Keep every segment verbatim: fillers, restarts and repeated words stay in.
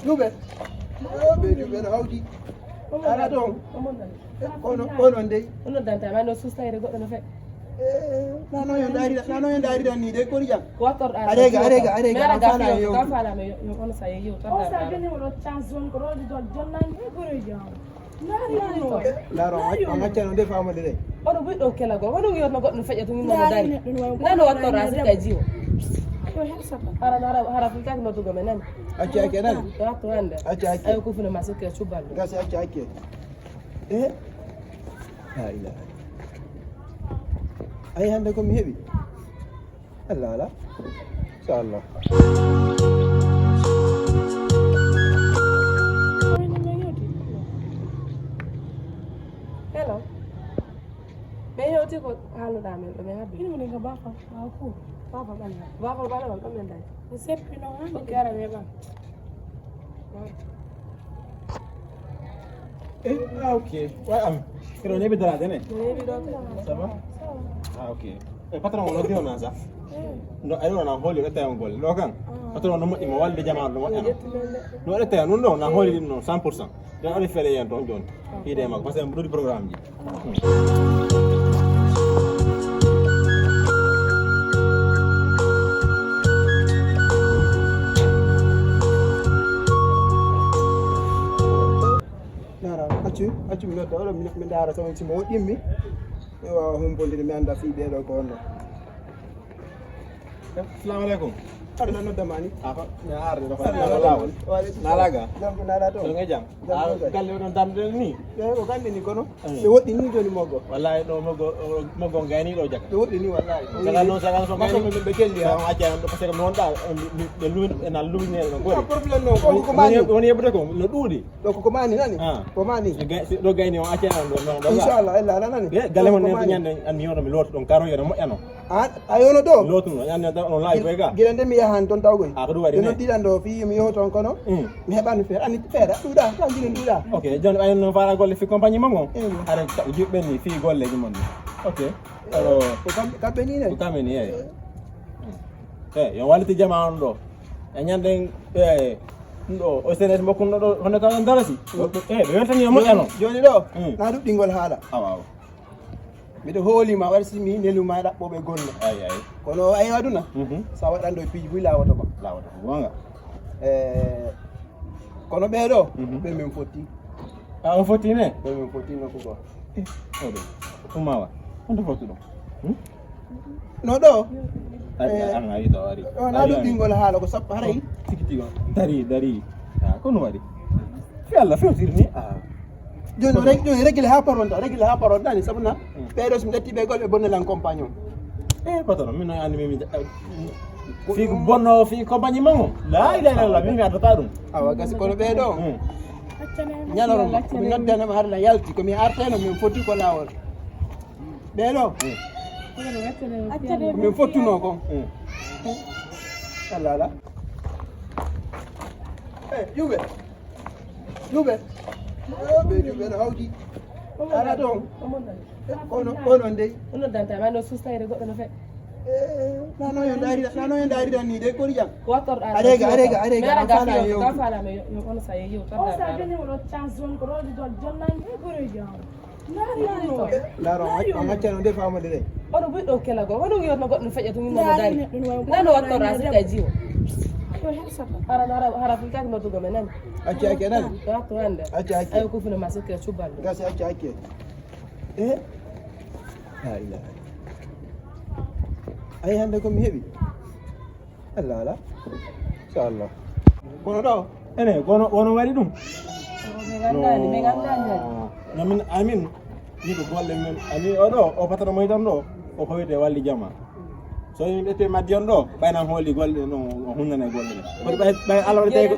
Juuɓe. Ɓe juuɓe no hawti. Ala toon. Kono kono ndey. Ono danta ma no susta ere goɗɗo no fe. Nano yo ndaari nano yo ndaari tan ni de kori jam. Wattor da. Arega arega arega. Ka fala yo ka fala me yo ono sa yo. O sa gani wala chance zone ko rodi dol jonnani ko rodi jam. Ndaro on accano nde famande de. Ono buy ɗo kela go ono yotno goɗɗo feƴƴa to ngino mo dari. Nano watto rasi ka jiwo. Hara hara hara fi kak no tugo menen. Acci acci nan. Watto ande. Acci acci. Ay ko funa masike subal. Gasi acci acci. Eh? La ilaha. Ay hande ko mi hebi. Alla ala. Inchallah. Hello. Ɓe hewti ko haalnuɗa men ɗo ɓe habbi. Ina woni ko bafa. Bafa ɓalla. Bafa ɓalla on ɗo men dañi. Mi seppi noon hannde. Ok ara weɓan. Eh, ah, ok. Wa am. Kero ne bidara dene. Ça va? Ah, ok. E patron o noddi on sa. No ay wona holi reta on gol. No kan. Patron no mo imo walde jamaanu no mo eno. No reta non no na holi ɗum non cent pour cent. Ɗum ari fele yen toon jooni. Hiide makko parce que mboɗo ɗi programme ji. Nara accu accu mi nodda oɗo mi ndaara taw simo woɗɗimmi. Mi wawa humpondire mi annda fii ɓeeɗo ko honno. Assalamu aleykum. Aɗa lan noddama ni? A ko mi arde ɗo ko lawol. Nalaga. Jam ko nala to. Ɗo nge jam. Galle oɗon damde ni. Eyi ko gande ni kono. Ɓe woɗɗi ni joni moggo. Wallahi ɗo moggo moggo gayni ɗo jaka. Ɓe woɗɗi ni wallahi. Sagal noon sagal so gayni ɓe kelli ha. Acca ɗo parce que mi wonɗa ɓe luwi ena luwine no gori. Problème noon ko ko mani woni yeɓude ko no ɗuuɗi. Ɗo ko ko mani nani. Ko mani. Ɗo gayni o acca ɗo. Inchallah ella ala nani. Galle mon ne ñande an mi yono mi loto ɗon karo yono moƴƴano. An a yono ɗo. Lotuno ñande da on laawi koy ga. Gila nde mi yahan toon taw koy. A ko ɗum waɗi ne. Noddiɗan ɗo fii mi yoho toon kono. Mi heɓani feere ani feere ɗuuɗa taw gila ɗuuɗa. Ok joni ɓay noon fara golle fi compagnie mon on. Hara juɓɓe ni fii golleji mon ni. Ok. Ko kamɓe ni ne. Ko kamɓe ni eyi. Eyi yo walliti jama on ɗo. E ñande eyi ɗum ɗo o senet mo kunno ɗo hono taw en darasi. Eyi ɓe weltani yo moƴƴano. Joni ɗo na ɗuɗɗingol haala. Awa awa. Miɗo hoolima waɗa si mi neluma e ɗaɓɓoɓe golle. Ay ay. Kono ay aduna sa waɗanɗo e piiji buy lawoto ma. Lawoto ko gonga. E kono ɓeeɗo ɓe min fotti. A on fotti ne? Ɓe min fotti nokku goo. Oɗo umawa onto fottuɗo. No ɗo. Ari ari ari ɗo ari. Ɗo na ɗum ɓingol haala ko sappo haray. Tigi tigi dari dari. Ko no waɗi? Fi Allah fewtirni. Joni rek joni régler ha paronta régler ha paronta ni sabuna. Ɓeɗo so mi ƴetti ɓe gol ɓe bonnelan compagnon. E patron min noon anndi min fi ko bonno fi compagnie mango. La ilaha illallah min mi addata ɗum. Awa gasi kono ɓeɗo ñalorma komi noddanoma harla yalti komi arteno min fotti ko lawol. Ɓeɗo min fottuno kon. Allah ala. E ƴuɓe. Juuɓe. Ɓe juuɓe no hawti. Ala toon. Kono kono ndey. Ono danta ma no susta ere goɗɗo no fe. Nano yo ndaari nano yo ndaari tan ni de kori jam. Wattor da. Arega arega arega. Ka fala yo ka fala me yo ono sa yo. O sa gani wala chance zone ko rodi dol jonnani ko rodi jam. Ndaro on accano nde famande de. Ono buy ɗo kela go ono yotno goɗɗo feƴƴa to ngino mo dari. Nano watto rasi ka jiwo. Hara hara hara fi kak no tugo menen. Acci acci nan. Watto ande. Acci acci. Ay ko funa masike subal. Gasi acci acci. E la ilaha. Ay hande ko mi heɓi. Allah ala. Inchallah. Kono ɗo ene kono wono waɗi ɗum. Min amin ni ko golle men ani oɗo o patata moy tan ɗo o howite walli jama. So min ƴette maddi on ɗo ɓaynan hooli golle ɗe no o hunnane golle ɗe kono ɓay ɓay allah waɗi tawi ko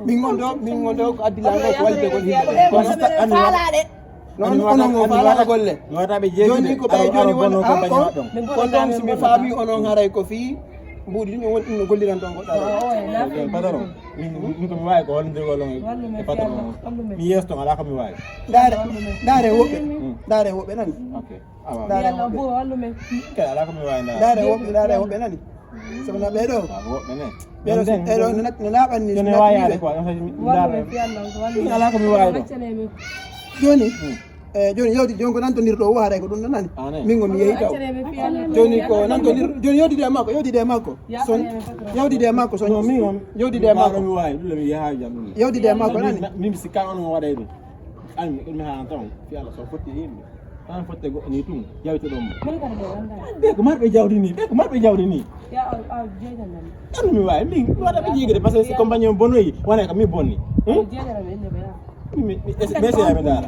min gon ɗo min gon ɗo ko addilango ko wallite kon himɓe kono sista ani noon onon o faalata golle. Joni ko ɓay joni won an kon kon ɗon si mi faami onon haray ko fii mbuuɗi ɗin woni ɗum no golliran ɗon goɗɗa. Patron min min ko mi waawi ko hollindirgol on e patron on mi yeeso ton alaa ko mi waawi. Ndaare ndaare woɓɓe ndaare woɓɓe nani. Ndaare woɓɓe kay alaa ko mi waawi ndaare. Ndaare woɓɓe ndaare woɓɓe nani. Sabu na ɓee ɗoo. Ko woɓɓe ne. Ɓee ɗoo ɓee ɗoo no nat- no laaɓani ni. Joni e waayaade quoi. Alaa ko mi waawi ɗo. Joni. Eyi, joni yawti, joni ko nantondirɗo o haray ko ɗum ɗo nani. Min ko mi yehi taw. Joni ko nantondir joni yawtide e makko, yawtide e makko. Son yawtide e makko son. Min on yawtide e makko. Mi waawi ɗum mi yaha jam ɗum. Yawtide e makko nani. Min mi sikkan on mo waɗay ɗum. An mi mi haran tan fi Allah so fotti yimɓe. An fotte goɗɗo ni tum yawti ɗum. Ɓe ko marɓe jawdi ni, ɓe ko marɓe jawdi ni. An mi waawi min mi waɗa ɓe jigede parce que si compagnie on bonoyi wona ko mi bonni. Ɓe seyaɓe dara.